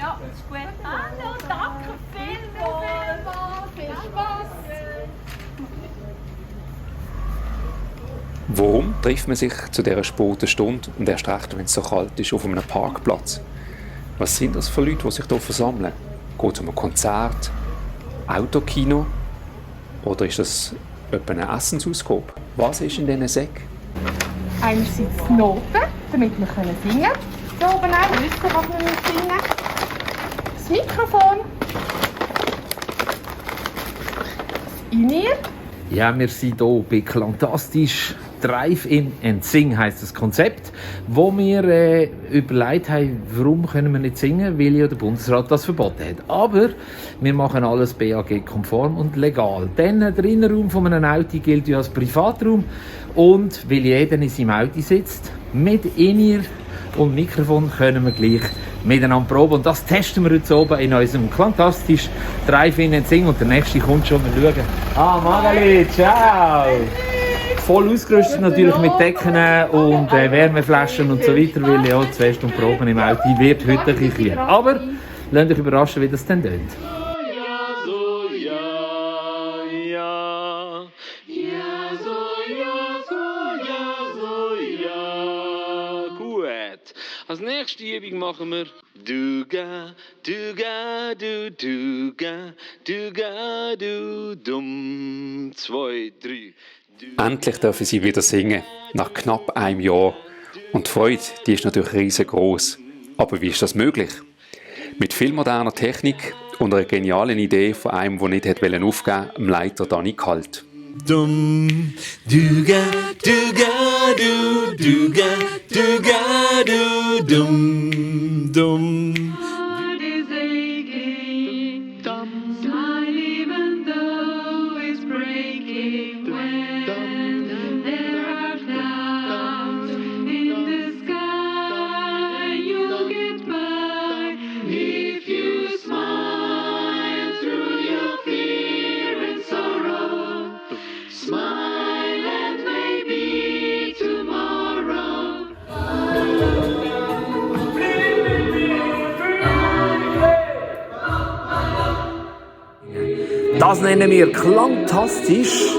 Ja, ist gut. Hallo, danke vielmals. Viel Spaß. Warum trifft man sich zu dieser späten Stunde und erst recht, wenn es so kalt ist, auf einem Parkplatz? Was sind das für Leute, die sich hier versammeln? Geht es um ein Konzert, Autokino oder ist das etwa eine Essensausgabe? Was ist in diesen Säcken? Einerseits Noten, damit wir singen können. Hier oben auch, wissen, was wir singen müssen. Das Mikrofon. Das In-Ear. Ja, wir sind hier bei Klantastisch Drive-In and Sing heisst das Konzept, wo wir überlegt haben, warum können wir nicht singen, weil ja der Bundesrat das verboten hat. Aber wir machen alles BAG-konform und legal. Denn der Innenraum von einem Auto gilt ja als Privatraum und weil jeder in seinem Auto sitzt, mit In-Ear und Mikrofon können wir gleich miteinander proben. Und das testen wir heute oben in unserem Klantastisch Drive-In and Sing. Und der nächste kommt schon, wir schauen. Ah, Magali, ciao! Voll ausgerüstet natürlich mit Decken und Wärmeflaschen und so weiter, weil ja 2 Stunden Proben im Auto wird heute ein bisschen. Aber lasst euch überraschen, wie das dann tönt. Als nächste Übung machen wir Duga, Duga, du, Duga, Duga, du, dumm, 2, 3. Endlich dürfen sie wieder singen, nach knapp einem Jahr. Und die Freude, die ist natürlich riesengroß. Aber wie ist das möglich? Mit viel moderner Technik und einer genialen Idee von einem, der nicht aufgeben wollte, dem Leiter Dani Kalt. Dum, duga, duga, du, duga, duga, du, dum, dum. Das nennen wir Klangtastisch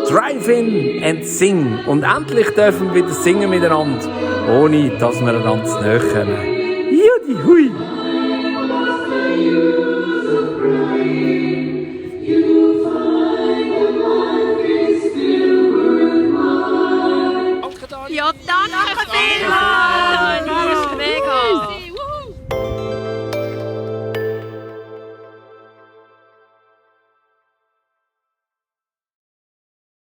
Drive-In and Sing. Und endlich dürfen wir wieder singen miteinander, ohne dass wir einander zu nahe kommen. Judi hui! Ja, danke vielmals. Das ist mega.